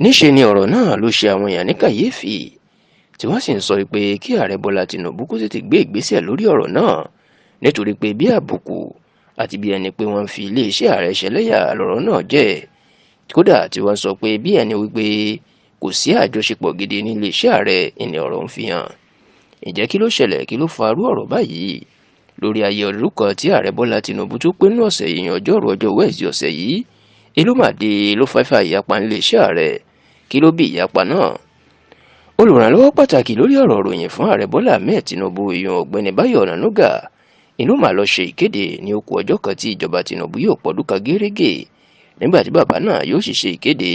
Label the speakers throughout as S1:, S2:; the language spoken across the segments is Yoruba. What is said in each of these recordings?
S1: Níṣẹ́ ni ọ̀rọ̀ náà ló ṣe àwọn èèyàn ní kàyééfì, tí wọ́n sì ń sọ pé kí Ààrẹ Bọ́lá Tinubu kó tètè gbé ìgbésẹ̀ lórí ọ̀rọ̀ náà, nítorí pé bí àbùkù àti bí ẹni pé wọ́n ń fi iléeṣẹ́ ààrẹ ṣẹlẹ́yà lọ̀rọ̀ náà jẹ́. Kódà tí wọ́n sọ pé bí ẹni wípé kò sí àjọṣepọ̀ gidi ní iléeṣẹ́ ààrẹ ìní ọ̀rọ̀ ń fi hàn. Ǹjẹ́ kí ló ṣẹlẹ̀? Kí ló fa irú ọ̀rọ̀ báyìí? Lórí ayẹyẹ ọdún kan tí Ààrẹ Bọ́lá Tinubu tó pé nínú ọ̀sẹ̀ yìí, ọjọ́rú ọjọ́ Wẹ́ẹ̀sì ọ̀sẹ̀ yìí, elómàdé ló fẹ́fà ìyapa níléeṣẹ́ ààrẹ. Kí ló bí ìyapa náà? Olùrànlọ́wọ́ pàtàkì lórí ọ̀rọ̀ ìròyìn fún Ààrẹ Bọ́lá Ahmed Tinubu, ìyẹn Ọ̀gbẹ́ni Báyọ̀ Ọ̀nànúgà, ìlú mà lọ ṣe ìkéde ní ó kù ọjọ́ kan tí ìjọba Tinubu yóò pọ̀dún kan gẹ́rẹ́gẹ́. Nígbà tí bàbá náà yóò sì ṣe ìkéde,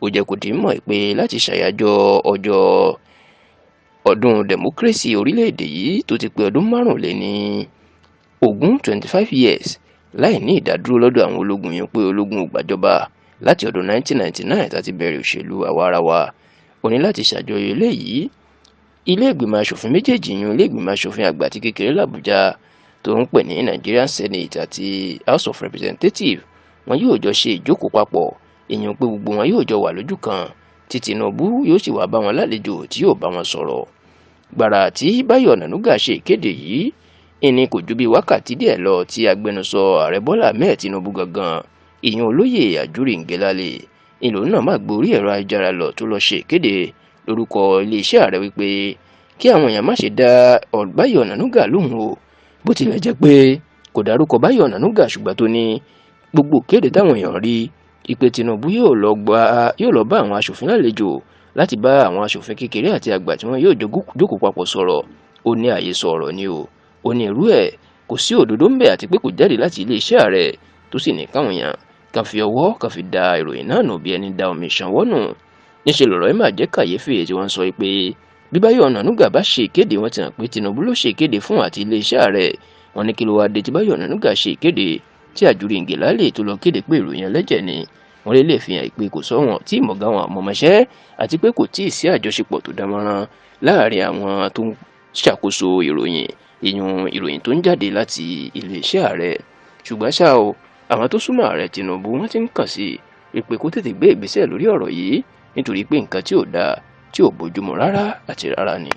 S1: ó jẹ́ kó di mọ̀ pé láti ṣàyájọ́ ọjọ́ ọdún democracy orílẹ̀-èdè yìí tó ti pé ọdún 25, 25 years, láì ní ìdádúró lọ́dọ̀ àwọn ológun yẹn, pé ológun ò gbàjọba láti ọdún 1999 tá ti bẹ̀rẹ̀ òṣèlú àwa-arawa. Ó ní láti ṣàjọyọ̀ eléyìí, ilé ìgbìmọ̀ asòfin méjèèjì yún ilé ìgbìmọ̀ asòfin àgbà àti kékeré làbújá tó ń pè ní Nigerian Senate àti House of Representatives, wọn yóò jọ ṣe ìjókòó papọ̀, èèyàn pé gbogbo wọn yóò jọ wà lójú kan, tí Tinubu yóò sì wá bá wọn lálejò tí yóò bá wọn sọ̀rọ̀. Gbàrà tí Báyọ̀ Ọ̀nànúgà ṣe ìkéde yìí, ìní kò ju bí wákàtí díẹ̀ lọ tí agbẹnusọ Ààrẹ Bọ́lá Ahmed Tinubu gangan, ìyẹn Olóyè Àjúrì Ngelale, ìlú náà má gborí ẹ̀rọ ayélujára lọ tó lọ ṣe ìkéde lórúkọ iléeṣẹ́ ààrẹ wípé kí àwọn èèyàn má ṣe dá Báyọ̀ Ọ̀nànúgà lóhùn o. Bó tilẹ̀ jẹ́ pé kò dárúkọ Báyọ̀ Ọ̀nànúgà, ṣùgbọ́n tó ní gbogbo kéde táwọn èèyàn rí ìpè Tinubu yóò lọ bá àwọn aṣòfin lálejò láti bá àwọn aṣòfin kékeré àti àgbà tí wọ́n yóò jókòó papọ̀ sọ̀rọ̀, ó ní àhesọ ọ̀rọ̀ ni o. Ó ní irú ẹ̀ kò sí òdodo ń bẹ̀ àti pé kò jáde láti iléeṣẹ́ ààrẹ, tó sì ní káwọn èèyàn kan fi ọwọ́ kan fi da ìròyìn náà nù bí ẹni da omi ìṣanwọ́ nù. Níṣẹ́ lọ̀rọ̀ ẹ̀ máa jẹ́ kàyéfì tí wọ́n sọ pé bí Báyọ̀ Ọ̀nànúgà bá ṣe ìkéde, wọ́n ti hàn pé Tinubu ló ṣe ìkéde fún àti iléeṣẹ́ ààrẹ. Wọ́n ní kí ló wá dé tí Báyọ̀ Ọ̀nànúgà ṣe ìkéde tí Àjúrì Ngelale tó lọ kéde pé ìròyìn ẹlẹ́jẹ̀ ni? Wọ́n lè fi hàn pé kò sọ́wọ́n tí ìmọ̀gá wọn àmọ̀mọṣẹ́ àti pé kò tíì sí àjọṣepọ̀ tó dánmọ́rán láàrin àwọn tó ń ṣàkóso ìròyìn, ìyún ìròyìn tó ń jáde láti iléeṣẹ́ ààrẹ. Ṣùgbọ́n ṣá o, àwọn tó súnmọ́ Ààrẹ Tinubu wọ́n ti ń kàn sí i pé kó tètè gbé ìgbésẹ̀ lórí ọ̀rọ̀ yìí, nítorí pé nǹkan tí ò dáa, tí ò bójúmu rárá àti rárá ni.